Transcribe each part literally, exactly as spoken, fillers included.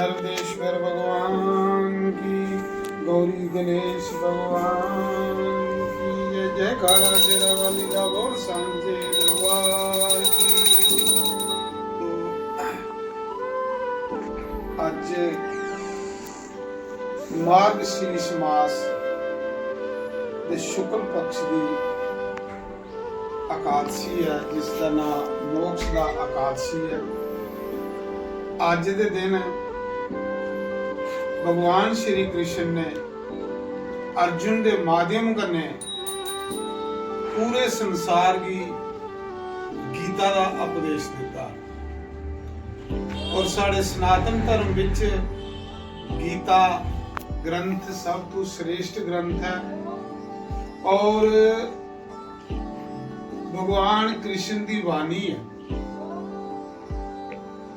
सर्वेश्वर भगवान की, गौरी गणेश भगवान की जय। जयकारा शेरावाली दा बोल सांचे दरबार की। तो अज्ज मार्गशीर्ष मास दे शुक्ल पक्ष दी एकादशी ऐ, जिसदा नांऽ मोक्ष दा एकादशी ऐ। अज्ज दे दिन भगवान श्री कृष्ण ने अर्जुन दे माध्यम कन्नै पूरे संसार गी गीता दा उपदेश दित्ता। और साढ़े सनातन धर्म विच गीता ग्रंथ सब तू श्रेष्ठ ग्रंथ है और भगवान कृष्ण दी वाणी है।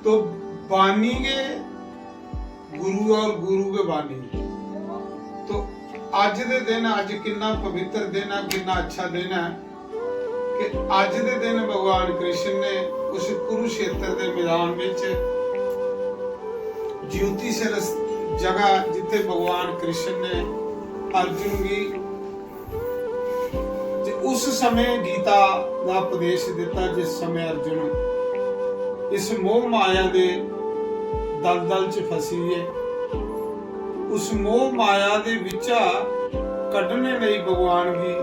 तो वाणी गै गुरु और गुरु गै वाणी। तो अज्ज दे दिन, अज्ज किन्ना पवित्र दिन है, किन्ना अच्छा दिन है कि अज्ज दे दिन भगवान कृष्ण ने उस कुरुक्षेत्र दे मैदान विच ज्योतिष रस-, जगह जिथे भगवान कृष्ण ने अर्जुन गी ते उस समय गीता दा उपदेश दिता, जिस समय अर्जुन इस मोह माया दे दलदल च फसी गए। उस मोह माया दे विचा कड्ढने लेई भगवान गी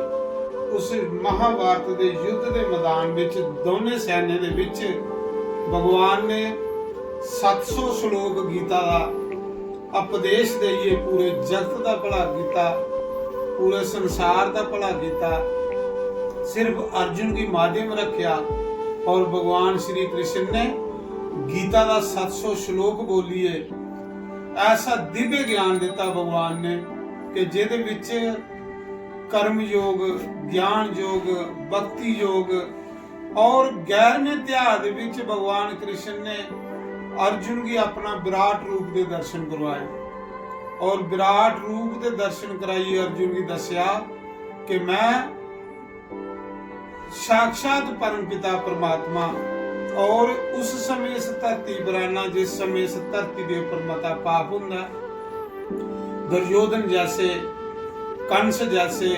उस महाभारत दे युद्ध दे मैदान विच दोने सैन्य दे विच भगवान ने सत्त सौ श्लोक गीता दा उपदेश देइयै पूरे जगत दा भला कीता, पूरे संसार दा भला कीता। सिर्फ अर्जुन गी माध्यम रखेआ और भगवान श्री कृष्ण ने गीता दा सत्त सौ श्लोक बोलियै ऐसा दिव्य ज्ञान दिता भगवान ने कि जेदे विच कर्म योग, ज्ञान योग, भक्ति योग और ग्यारहवें अध्याय दे विच भगवान कृष्ण ने अर्जुन गी अपना विराट रूप दे दर्शन करवाए और विराट रूप दे दर्शन कराइए अर्जुन गी दस्या कि मैं साक्षात परम पिता परमात्मा और उस समय इस धरती पर आना जिस समय इस धरती के ऊपर मता पाप होंदा है। दुर्योधन जैसे, कंस जैसे,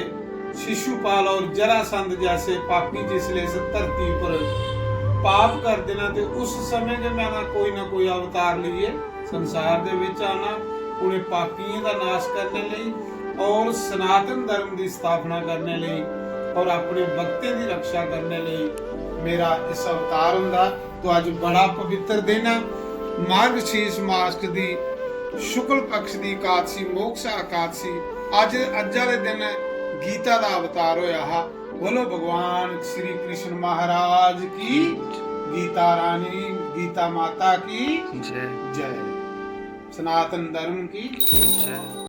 शिशुपाल और जरासंध जैसे पापी जिसले इस धरती पर पाप करते ना, तो उस समय के मैं ना कोई ना कोई अवतार लिए संसार दे विच आना, उन्हें पापियों का नाश करने लिए और सनातन धर्म की स्थापना करने लिए और अपने भक्तें की रक्षा करने लिए मेरा इस अवतार होंदा। तो अज बड़ा पवित्र दिन है, मार्गशीर्ष मास दी शुक्ल पक्ष दी एकादशी, मोक्ष एकादशी। अज, अज्ज आले दिन गीता दा अवतार होया हा। बोलो भगवान श्री कृष्ण महाराज की, गीता रानी, गीता माता की जय। जय। सनातन धर्म की जय।